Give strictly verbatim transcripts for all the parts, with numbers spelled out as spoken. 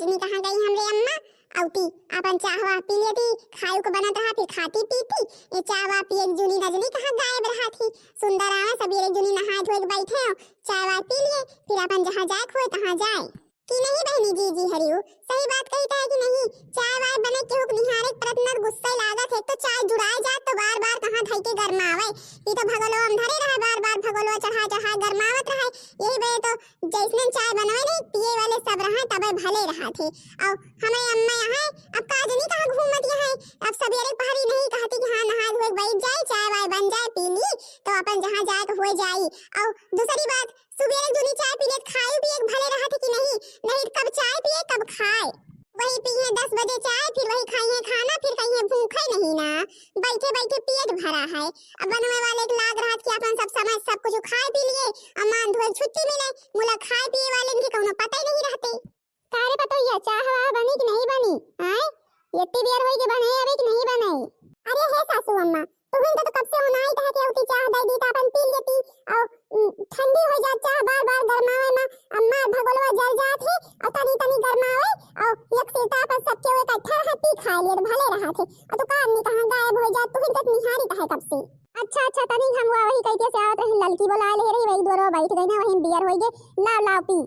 जनी कहाँ गई हमरे अम्मा? अउती, आपन चाह वाह पी लेती, खायु के बनत रहा, फिर खाती पीती। ये चाह वाह पिए के जुनी न जनी कहाँ गायब रहा थी। सुंदर आवे, सबेरे जुनी नहाए धोए के बैठे हो, चाह वाह पी लिए, फिर आपन जहाँ जाए के होए तहाँ जाए। कि नहीं बहनी जीजी हरिऊ, सही बात कही त है कि नहीं? चाय वाय बने केहू के निहारे के परत न गुस्सा लागत है, एक तो चाय जुड़ाए जात तो बार बार कहाँ धई के गरमावे। ई तो भगोलवा में धरे रहे, बार बार भगोलवा चढ़ाए चढ़ाए गरमावत रहे। यही बजे तो जैसने चाय बनवे नहीं, पिए वाले सब रहे, तबे भले रहा थे। और हमें अम्मा यहाँ अब का जनी कहाँ घूमत यहाँ, अब सबेरे पहरी नहीं कहती कि हाँ नहा धोए के बैठ जाए, चाय वाय बन जाए, पी ली, तो अपन जहाँ जाए के हो जाई। और दूसरी बात, सुबेरे जूनी चाय पी लेत, खाए पिए के भले रहत है कि नहीं, नहीं त कब चाय पिए कब खाए। वही पिए दस बजे चाय, फिर वही खाइए खाना, फिर कहिए भूखे नहीं ना, बैठे बैठे पेट भरा है। अब बनवे वाले के लाग रहत कि अपन सब समय सब कुछ खाए पी लिए, अब मान धोए छुट्टी मिले, मुला खाए पिए वाले के कौनो पता ही नहीं रहते। का रे पतोहिया, चाह वाह बनी कि नहीं बनी? आय, इतनी देर होई के बने अबे कि नहीं बने? अरे हे सासू अम्मा, तुहिन तो, तो कब से उनाई कहा के उती चाह दे दी त अपन पी लेती। और, उम, ठंडी हो जात चाह बार बार गरमावे में, अम्मा भगोलवा जल जात है, और तनी तनी गरमावे, और एक सिरता पर सब केहू इकट्ठा रहा, पी खा लिए तो भले रहा थे। और तू का आदमी कहाँ गायब हो जात, तुहिन तो निहारी कहे कब से। अच्छा, अच्छा, तनी हम वही कहते से आवत रही, ललकी बोला ले रही, वही दोरो बैठ गई ना, वही बियर होई गे, लाओ, लाओ, पी।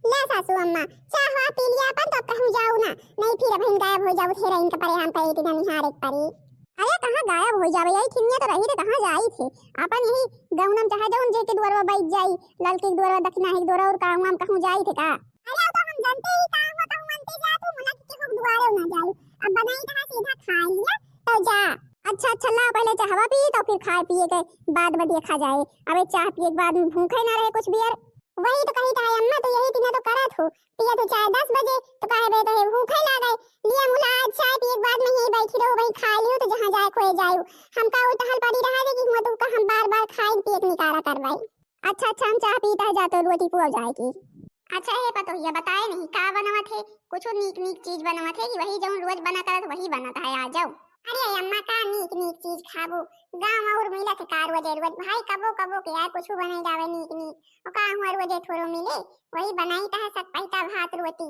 ला सासू अम्मा, चाह वाह पी लिया अपन, तो कहूँ जाऊ ना, नहीं फिर अबहिन गायब हो जाऊ, फिर इनके परे हम कहे कि ना निहारे के परी। अरे कहाँ गायब हो जावे, यही ठिनिया तो रही थे, कहाँ जाई थे? अपन यही गौनम चाहे जौन जे के दुआरवा बैठ जाई, ललकी के दुआरवा, दक्षिणा के दुआरवा, और कहूँ हम कहूँ जाई थे का? अरे वो तो हम जानते ही का हो, कहूँ मनते जा तू, मुला के केहू के दुआरे ना जाऊ। अब बनाई कहा सीधा खा लिया, तो जा। अच्छा, अच्छा, ला पहले चाहवा पी, तो फिर खाए पिए के बाद में देखा जाए। अबे चाह पिए के बाद में भूखे ना रहे कुछ बियर। वही तो कही था अम्मा, तो यही दिना तो करत हो, पिया तो चाय दस बजे, तो कहे बे तो है भूखे लागे। लिया मुला आज चाय पिए के बाद में यही बैठी रहो, वही खा लियो, तो जहाँ जाए खोए जायो। हमका वो टहल पड़ी रहा रे कि हुआ तुमका हम बार बार खाए पिए के निकारा करवाई। अच्छा, अच्छा, हम चाह पीता है, जातो रोटी पुआ जाए की। अच्छा हे पतोहिया, बताए नहीं का बनवत है, कुछ नीक नीक चीज बनवत है कि वही जौन रोज बना करत वही बनत है, आ जाओ। अरे अम्मा, का नीक नीक चीज खाबो, गाँव और मिलत है का रोजे रोज? भाई कबो कबो के यार कुछ बनाई जावे नीक नीक, और का हुआ रोजे थोड़ो मिले, वही बनाई त है सतपैता भात रोटी।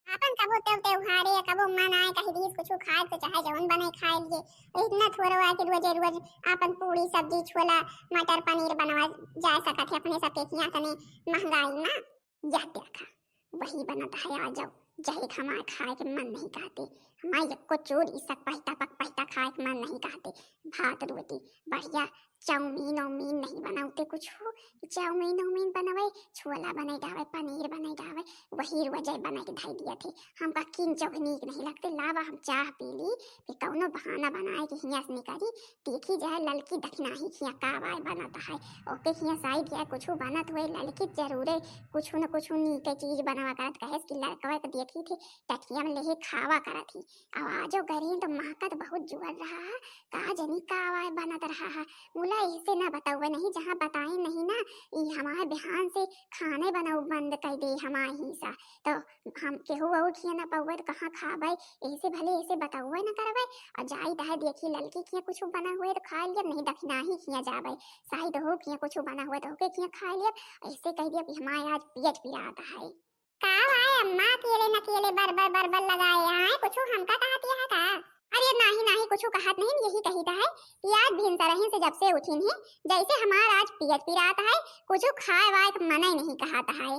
आपन कबो त्यों त्योहारे या कबो मन आए कहीं दीस कुछ खाए तो चाहे जौन बने खाए लिए, इतना थोड़ो आए कि रोजे रोज आपन पूरी सब्जी छोला मटर पनीर बनवा जा सकत है अपने सबके किहाँ तने महंगाई ना। यह देखा, वही बनत है, आ जाओ। जहे हमारे खाए के मन नहीं कहते, हमारे यक्को चूर ई सतपैता पतपैता खाए के मन नहीं कहते। भात रोटी बढ़िया, चाउमीन उमीन नहीं बनाते कुछ हो, चाउमीन उमीन बनावे, छोला बनाई डावे, पनीर बनाई डावे, वही रोजे बनाई के धई दिया थे। हमका किंचो भी नीक नहीं लगते, लावा हम चाह पी ली, फिर कौनो बहाना बनाए के हियाँ से निकली, देखी जाए ललकी दखिनाही हियाँ का वाय बनत है, ओके हियाँ साइड हियाँ कुछ बनत हुए ललकी जरूरे कुछ न कुछ नीक चीज बनवा करत, कहे कि लड़कवा के देखी थे टटिया में लेहे खावा करत ही। अब आजो गरीन तो महकत बहुत जुअर रहा है, का जनी का वाय बनत रहा है। मुला ऐसे ना बतावे नहीं, जहाँ बताए नहीं ना, ई हमारे बिहान से खाने बनाऊ बंद कर दे हमारे हिस्सा। तो हम केहू और खिया ना पावे तो कहाँ खाबे, ऐसे भले ऐसे बतावे ना करबे। और जाई तहे देखी ललकी खिया कुछ बना हुए तो खा लिया, नहीं दखिनाही खिया जाबे। साई दहो खिया कुछ बना हुए तो ओके खिया खा लिया। ऐसे कह दिया कि हमारे आज पेट पिरात है। का भाई अम्मा, अकेले न अकेले बरबर बरबर लगाए आए, कुछ हमका कहत यह का? अरे नाही नाही, कुछ कहत नहीं, यही कही है कि आज भिनसरही से जब से उठिन ही, जैसे हमार आज पियत पिरात है, कुछ खाए वाए के मने नहीं कहत है।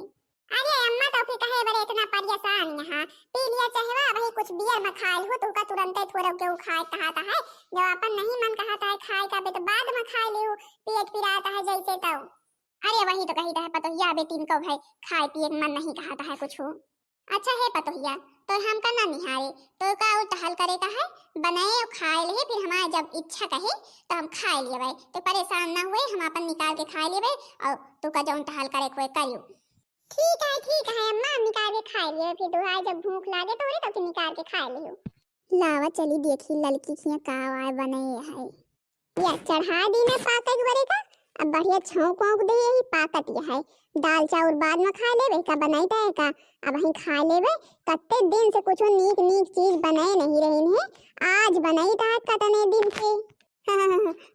अरे अम्मा, तो फिर कहे बरे इतना परेशान यहाँ? पी लिया चहवा, वही कुछ बियर में खाए हो, तो का तुरंते थोड़ा केहू खाए कहत है, जब अपन नहीं मन कहत है खाए का, बे तो बाद में खाए लियो, पेट पिरात है जैसे तो। अरे वही तो कही रहे पतोहिया, अबे तीन कौ है, खाए पिए के मन नहीं कहत है कुछ। अच्छा हे पतोहिया, तो हमका ना निहारे, तो का उ टहल करे का है, बनाए और खाए ले, फिर हमारे जब इच्छा कहे तो हम खाए लेवे, तो परेशान ना हुए, हम अपन निकाल के खाए लेवे और तू का जौन टहल करे के होए करियो। ठीक है, ठीक है अम्मा, हम निकाल के खाए लेवे, फिर दुहाए जब भूख लागे तो रे तो फिर निकाल के खाए लियो। लावा चली देखी ललकी खिया का वाय बने है। या चढ़ा दी ना पाकत बरे का, अब बढ़िया छौंक वौंक दे यही पाकत यह है। दाल चाउर बाद में खा लेबे का, बनाई तय का, अब वहीं खा लेबे। कत्ते दिन से कुछ नीक नीक चीज बनाए नहीं रही है, आज बनाई ता कतने दिन से।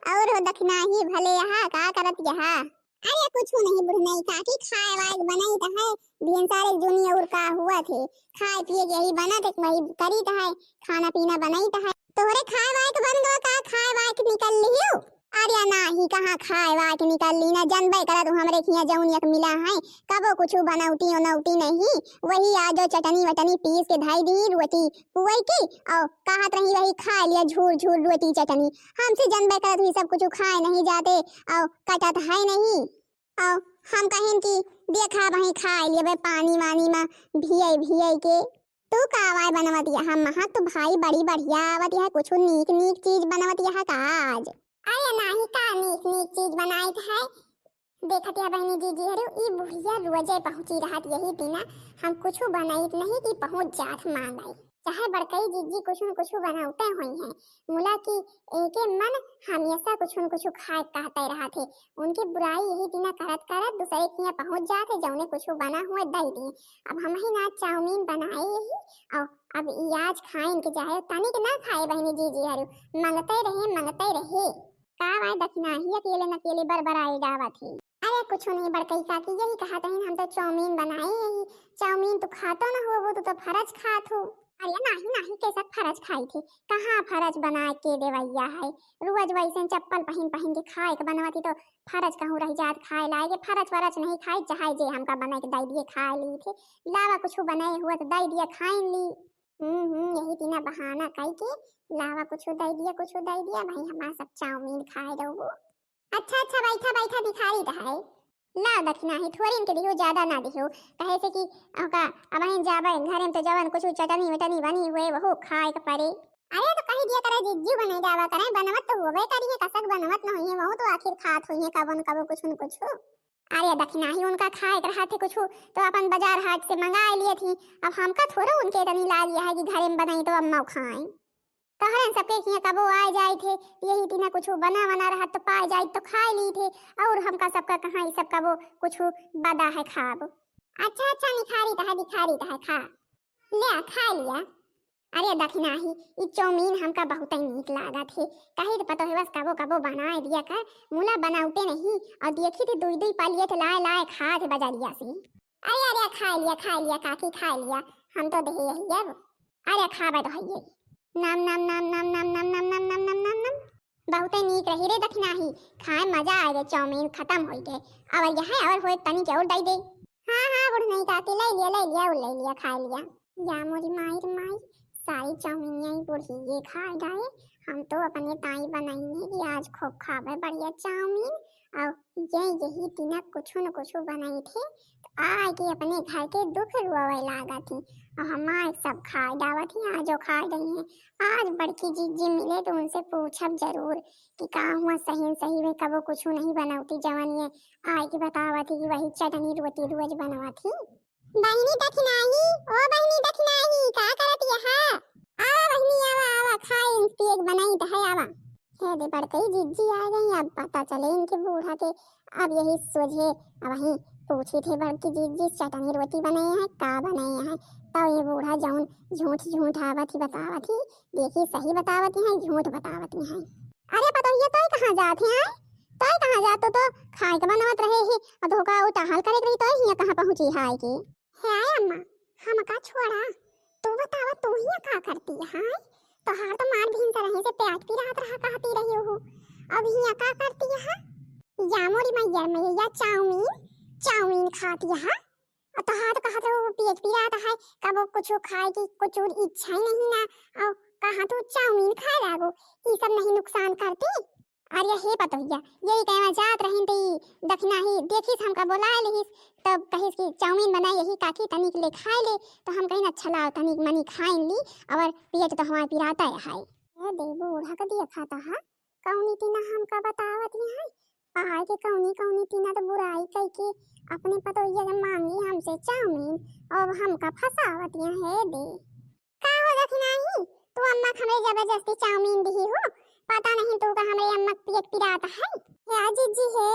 और हो दखिनाही भले यहाँ का करत यहाँ। अरे कुछ नहीं बुढ़नई काकी, खाए वाए के बनई त है, बिहन सारे जूनी और का हुआ थे, खाए पिए के यही बनत है, वही करी त है, खाना पीना बनई त है। तोहरे खाए वाए के बन गवा का, खाए वाए के निकल लियो? अरे नाही, कहाँ खाए वाए के निकल ली ना, जनबे करत हूँ हमरे खिया जौन एक मिला है, कबो कुछ बनौती उनौती नहीं, वही आज जो चटनी वटनी पीस के धई दी रोटी पुअई की, और कहत रही वही खाए लिया झूर झूर रोटी चटनी। हमसे जनबे करत हुई सब कुछ खाए नहीं जाते, और कटत है नहीं। और हम कहिन कि देखा वही खाए लिए बे पानी वानी में भियई भियई के। तू का वाए बनवत यह? हम महा तो भाई बड़ी बढ़िया आवत यह, कुछ नीक नीक चीज बनवत यह का आज? अरे नाही, का नीक नीक चीज बनाइत है? देखत या बहिनी जीजी हरू, ई बुढ़िया रोजे पहुँची रहत यही दिना, हम कुछ बनाइत नहीं कि पहुँच जात मांगई। चाहे बड़कई जीजी कुछ न कुछ बनावते हुई हैं, मुला कि एके मन हमेशा कुछ न कुछ खाए कहते रहत है। उनके बुराई यही दिना करत करत दूसरे के यहाँ पहुँच जात है, जौने कुछ बना हुए दई दी। अब हम ही ना चाउमीन बनाए यही, और अब ई आज खाइन के चाहे तनिक ना खाए बहिनी जीजी हरू, मंगते रहे, मंगते रहे। का वाए दखिनाही अकेले न अकेले बरबराए डावत ही। अरे कुछ नहीं बड़कई काकी, यही कहत हन हम तो चाउमीन बनाए यही। चाउमीन तो खातो न होबो, तू तो फरज खात हो। अरे नाही नाही, कैसा फरज खाई थी? कहाँ फरज बना के देवैया है? रोज वैसे चप्पल पहिन पहिन के खाए के बनवती तो फरज कहूँ रह जात खाए लाए के। फरज फरज नहीं खाई, चाहे जे हमका बना के दे दिए खाए ली थे। लावा कुछ बनाए हुआ तो दे दिया खाए ली। हम्म हम्म, यही दिना बहाना कई के लावा कुछ दे दिया, कुछ दे दिया भाई, हमार सब चाउमीन खाए रहू। अच्छा अच्छा, बैठा बैठा, भिखारी त है। लाओ दखिनाही, थोड़ी इनके दिहो, ज्यादा ना दिहो, कहे से कि ओका अब वहीं जाबे घरे में तो जवन कुछ चटनी वटनी बनी हुए वहू खाए के पड़े। अरे तो कही दिया करे, जिज्जू बने जावा करे, बनवत तो होबे करी है, कसक बनवत न होई है, वहू तो आखिर खात होई है कबो न कबो कुछ न कुछ। अरे दखिनाही उनका खाए के रहा थे कुछ तो अपन बाजार हाट से मंगाए लिए थी। अब हमका थोड़ा उनके इतनी लाज यह है कि घरे में बनाई तो अम्मा खाएं। तोहरे सबके किया कबो आए जाए थे, यही दिना कुछ बना वना रहत तो पाए जाए तो खाए ली थे, और हमका सबका कहाँ ई सब कबो कुछ बदा है खाब। अच्छा अच्छा, निखारी तहा, निखारी तहा, खा। ले आ, खा लिया। अरे दखिनाही, ई चाउमीन हमका बहुत ही नीक लागत है। कही तो पतो है बस कबो कबो बनाए दिया कर, मुला बनाउते नहीं, और देखी थी दुई दुई प्लेट लाए लाए खात है बजरिया से। अरे अरे, खा लिया खा लिया काकी, खा लिया, हम तो दे यही अब। अरे खाबे तो है ये। नम नम नम नम नम नम नम नम नम नम नम नम। बहुते नीक रही रे दखिनाही, खाए मजा आए रे, चाउमीन खत्म होई गए। और यह है और होए तनी के और दई दे। हाँ हाँ बुढ़नई काकी, ले लिया ले लिया, और ले लिया, खा लिया। या मोरी माई रे माई, सारी चाउमीन यही बुढ़िए खाए गए। हम तो अपने ताई बनाई नहीं कि आज खूब खाबे बढ़िया चाउमीन। और ये यही दिना कुछ न कुछ बनाई थे, तो आए के अपने घर के दुख रोवे लागा थी। और हमारे सब खाए डावत ही, आजो खाए गई हैं। आज बड़की जीजी मिले तो उनसे पूछब जरूर कि का हुआ सही सही में कबो कुछ नहीं बनौती, जवन ये आए के बतावत ही कि वही चटनी रोटी रोज बनवत ही। बहिनी दखिनाही, ओ बहिनी दखिनाही, का करत यहा? आवा बहिनी, आवा, आवा, खाए पिए के बनाई त है, आवा। हे दे बड़कई जीजी आ गई, अब पता चले इनके बूढ़ा के। अब यही सोझे अब वही पूछी थे बड़की जीजी, चटनी रोटी बनाए हैं, का बनाए हैं? तो ये बूढ़ा जौन झूठ झूठ आवत ही बतावत ही, देखी सही बतावत ही है, झूठ बतावत ही है। अरे पतोहिया, तोय कहाँ जात है आए? तोय कहाँ जात, तो, तो खाए के बनवत रहे ही, और धोखा उताहल करे के रही, तोय हियाँ कहाँ पहुँची है आए के? हे आए अम्मा, हमका छोड़ा, तू बतावा, तू हियाँ का करती है? तोहार तो मार भिनसरही से पेट पिरात रहा कहती रही हो, अब हियाँ का करती है? या मोरी मैया मैया, चाउमीन, चाउमीन खाती है। और तोहार तो कहत रहो पेट पिरात है, कबो कुछ खाए की कुछ इच्छा ही नहीं ना, और कहाँ तू चाउमीन खाए लागो, ई सब नहीं नुकसान करती? अरे हे पतोहिया, यही कहवा जात रहिन त ई दखिनाही देखिस हमका बोलाए लिहिस, तब कहिस कि चाउमीन बनाई यही काकी तनिक ले खाए ले, तो हम कहिन अच्छा लाओ तनिक मनी खाइन ली, और पेट तो हमार पिराता है। ए दे बूढ़ा का दिया खाता है, कौनी टीना हमका बतावत ही है, आए के कौनी कौनी टीना तो बुराई कई के अपने पतोहिया के मांगी हमसे चाउमीन, और हमका फंसावत ही है दे। का हो दखिनाही, तू अम्मा के हमरे जबरदस्ती चाउमीन दिही हो? पता नहीं तू का हमरे अम्मा के पेट पिरात है। हे जीजी हे,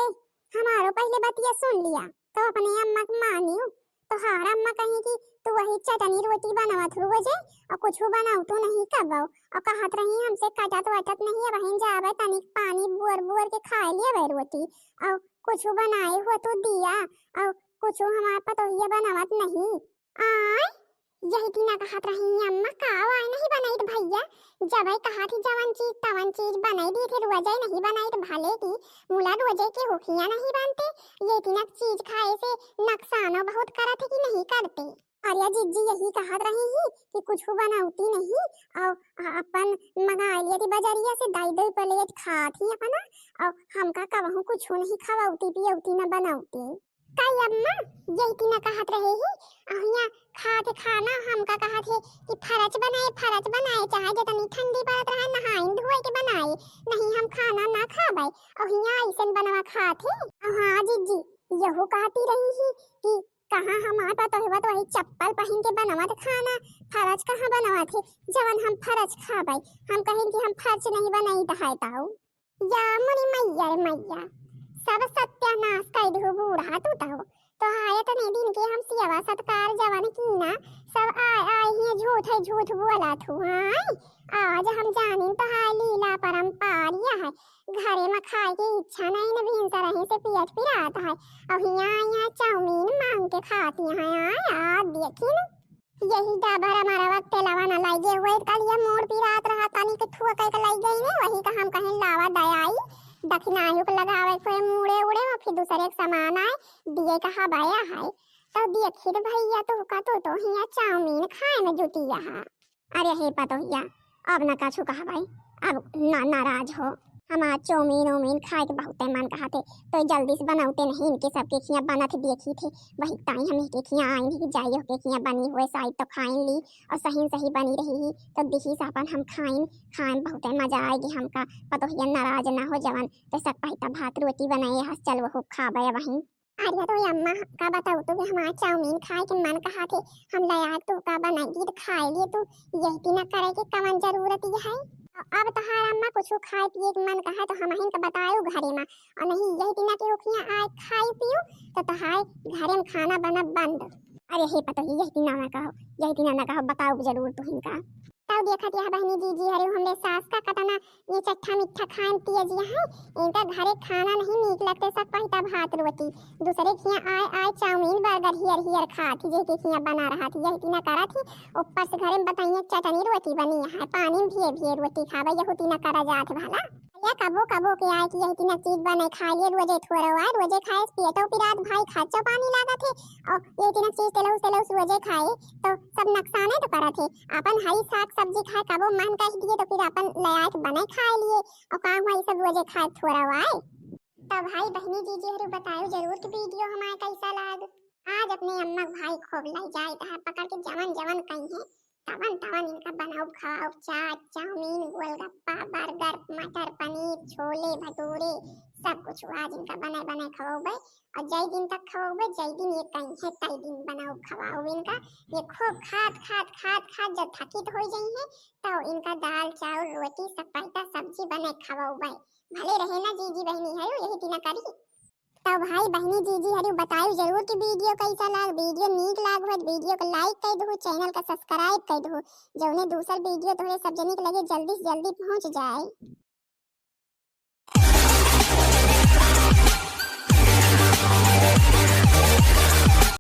हमारो पहले बतिया सुन लिया, तो अपने अम्मा के मानियो। तोहार अम्मा कही कि तू वही चटनी रोटी बनवत रोजे, और कुछ बनाऊ तू नहीं कबो, और कहत रही हमसे कटत वटत नहीं, वहीं जावे तनिक पानी बुअर बुअर के खाए लेवे रोटी, और कुछ बनाए हो तू दिया, और कुछ हमार पतोहिया बनावत नहीं। आय, यही दिना कहत रही अम्मा, का आय नहीं बनाइत भैया, जबै कहत ही जवन चीज तवन चीज बनाई दी थे, रोजै नहीं बनाइत, भले की मुला रोजै के होखिया नहीं बनते, ये दिना चीज खाए से नुकसानो बहुत करत है कि नहीं करते। अरे जिज्जी यही कहत रही ही कि कुछ बनौती नहीं, और अपन मंगा लिए थी बजरिया से, दाई दाई प्लेट खात ही अपना, और हमका कबहू कुछ नहीं खवौती पियौती न बनौती। काई अम्मा, यही तीना कहत रहे ही, अहिया खात खाना हमका कहत है कि फरच बनाए, फरच बनाए, चाहे जितनी ठंडी पड़त रहे, नहाइन धोए के बनाए, नहीं हम खाना ना खाबै, अहिया ऐसन बनवा खात है। हाँ जिज्जी, यहू कहती रही ही कि कहाँ हमार पतोहवा तो वही चप्पल पहिन के बनवत खाना, फरच कहाँ बनवत है, जवन हम फरच खाबै। हम कहिन कि हम फरच नहीं बनाइत है ताऊ। या मोरी मैया रे मैया, सब सत्यानाश कइ दिहु बूढ़ा तू तो। तोहार एतने दिन के हम सेवा सत्कार जवन कीना, सब आय आय हियाँ झूठ है झूठ बोलत हू। हाँ, आज हम जानिन तोहार लीला परंपार यह है। घरे में खाए के इच्छा नहीं न, भिनसरही से पेट पिरात है, और हियाँ हियाँ चाउमीन मांग के खाती हैं। आय, आ देखिन, यही डाबर हमारा वक्त तेलवा न लगे हुए, कल ये मूड़ पिरात रहा, तनी के थुआ कह के लग गई ने, वही का हम कहीं लावा दयाई, दखिनायु के लगावे के मूड़े उड़े में, फिर दूसरे के सामान आए, दिए कहा बया है। तो देखी तो भैया, तू का, तू तो हियाँ चाउमीन खाए में जुटी यहाँ। अरे हे पतोहिया, अब न कछु कहबै, अब ना नाराज हो। हमार चाउमीन उमीन खाए के बहुते मन कहत है, तो जल्दी से बनौते नहीं, इनके सबके खियाँ बनत देखी थे, वही ताई हम इनके खियाँ आइन ही कि जाई ओके खियाँ बनी हुए साइड तो खाइन ली, और सही सही बनी रही ही, तो दिही से अपन हम खाइन, खाए में बहुते मजा आएगी हमका। पतोहिया नाराज ना हो जवन, तो सब पहिता भात रोटी बनाए हस, चल वो खाबे वहीं। अरे तो अम्मा, का बताऊ तू कि हमार चाउमीन खाए के मन कहत है, हम लाया तू का बनाई दी तो खाए लिए तू, यही तीना करे के कवन जरूरत है। अब तोहार अम्मा कुछ खाए पिए के मन कहा तो हम हिन का बतायू घरे में, और नहीं यही तीना के ओखियाँ आए खाए पियो तो तोहार घरे में खाना बना बंद। अरे हे पतोही, यही तीना ना कहो, यही तीना ना कहो, बताओ जरूर तू हिनका। तब देखत यह बहनी जीजी हरे हमरे सास का कतना ये चट्ठा मिट्ठा खान पिए जिया है, इनका घरे खाना नहीं नीक लगते, सब पहिता भात रोटी, दूसरे खिया आए आए चाउमीन बर्गर हियर हियर खात ही, जेके खिया बना रहा थी, यही तीना करत ही। ऊपर से घरे में बताइए चटनी रोटी बनी है, पानी में भिए भिए रोटी खावे, यहू तीना करा जात भला। या कबो कबो के आए कि यही तीना चीज बने खाए लिए, रोजे थोड़ा आए, रोजे खाए से पेटो पिरात भाई, खर्चो पानी लागत है, और यही तीना चीज तेलौस तेलौस रोजे खाए तो सब नुकसाने तो करत है। अपन हरी साग सब्जी खाए कबो मन कह दिए तो फिर अपन ले आए के बने खाए लिए, और का हुआ ये सब रोजे खाए थोड़ा आए। तो भाई बहनी जीजी हरु बतायो जरूर कि वीडियो हमारे कैसा लाग। आज अपने अम्मा के भाई खूब लाई जाए तहार पकड़ के, जवन जवन कही है तवन तवन इनका बनाओ खवाओ, चाट चाउमीन गोलगप्पा बर्गर मटर पनीर छोले भटूरे सब कुछ आज इनका बनाए बनाए खवाओ भाई। और जय दिन तक खवाओ भाई, जय दिन ये कही है तय दिन बनाओ खवाओ इनका। ये खूब खात खात खात खात जब थकित हो जाई है तो इनका दाल चाउर रोटी सब पहिता सब्जी बनाए खवाओ भाई। भले रहे ना जीजी बहनी है यही तीना करी। तो भाई बहनी जीजी हरु बतायु जरूर कि वीडियो कैसा लाग, वीडियो नीक लाग हो तो वीडियो को लाइक कर दो, चैनल का सब्सक्राइब कर दो, जौने दूसर वीडियो तोहरे सब जने के लगे जल्दी से जल्दी पहुँच जाए।